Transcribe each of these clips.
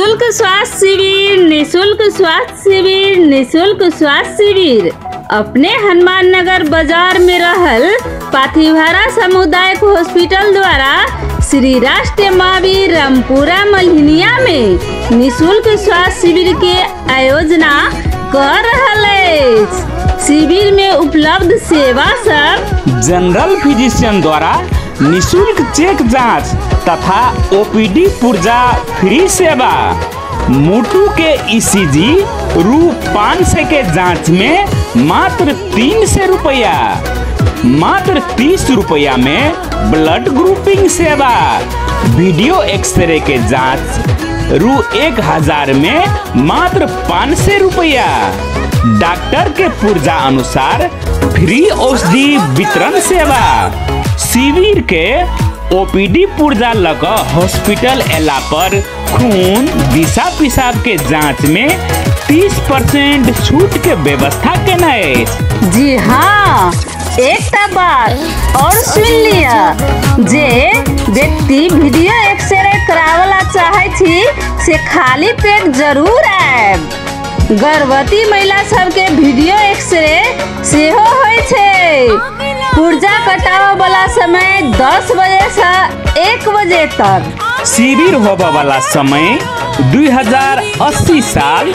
निःशुल्क स्वास्थ्य शिविर, निःशुल्क स्वास्थ्य शिविर, निःशुल्क स्वास्थ्य शिविर। अपने हनुमान नगर बाजार में रहल पाथीभरा सामुदायिक हॉस्पिटल द्वारा श्री राष्ट्रीय महावीर रामपुरा मल्हिनिया में निःशुल्क स्वास्थ्य शिविर के आयोजना कर रहल अछि। शिविर में उपलब्ध सेवा सब जनरल फिजिशियन द्वारा निःशुल्क चेक जांच तथा ओपीडी पुर्जा फ्री सेवा, मोटू के ईसीजी रु 500 के जांच में मात्र 300 रुपया, मात्र 30 रुपया में ब्लड ग्रुपिंग सेवा, वीडियो एक्सरे के जांच रु 1000 में मात्र 500 रुपया, डॉक्टर के पुर्जा अनुसार फ्री औषधि वितरण सेवा। शिविर के ओपीडी पुर्जा लग हॉस्पिटल एला पर खून दिशा पिशाब के जांच में 30% छूट के व्यवस्था केने अछि। जी हाँ, एकटा बात और सुन लिया, जे व्यक्ति वीडियो एक्सरे करावला चाहे छी से खाली पेट जरूर आयब। गर्भवती महिला सबके वीडियो एक्सरे सेहो होइ छै। पुर्जा कटावे वाला समय 10 बजे से 1 बजे तक। शिविर होबे वाला समय 2080 साल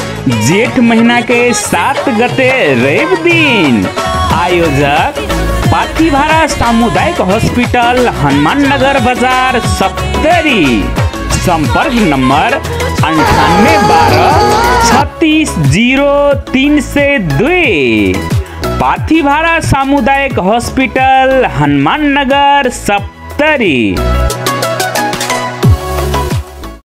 जेठ महीना के 7 गते रवि दिन। आयोजक पाथीभरा सामुदायिक हॉस्पिटल, हनुमान नगर बाजार, सप्तरी। संपर्क नंबर 98 12 36 0 302। पाथीभरा सामुदायिक हॉस्पिटल, हनुमान नगर, सप्तरी।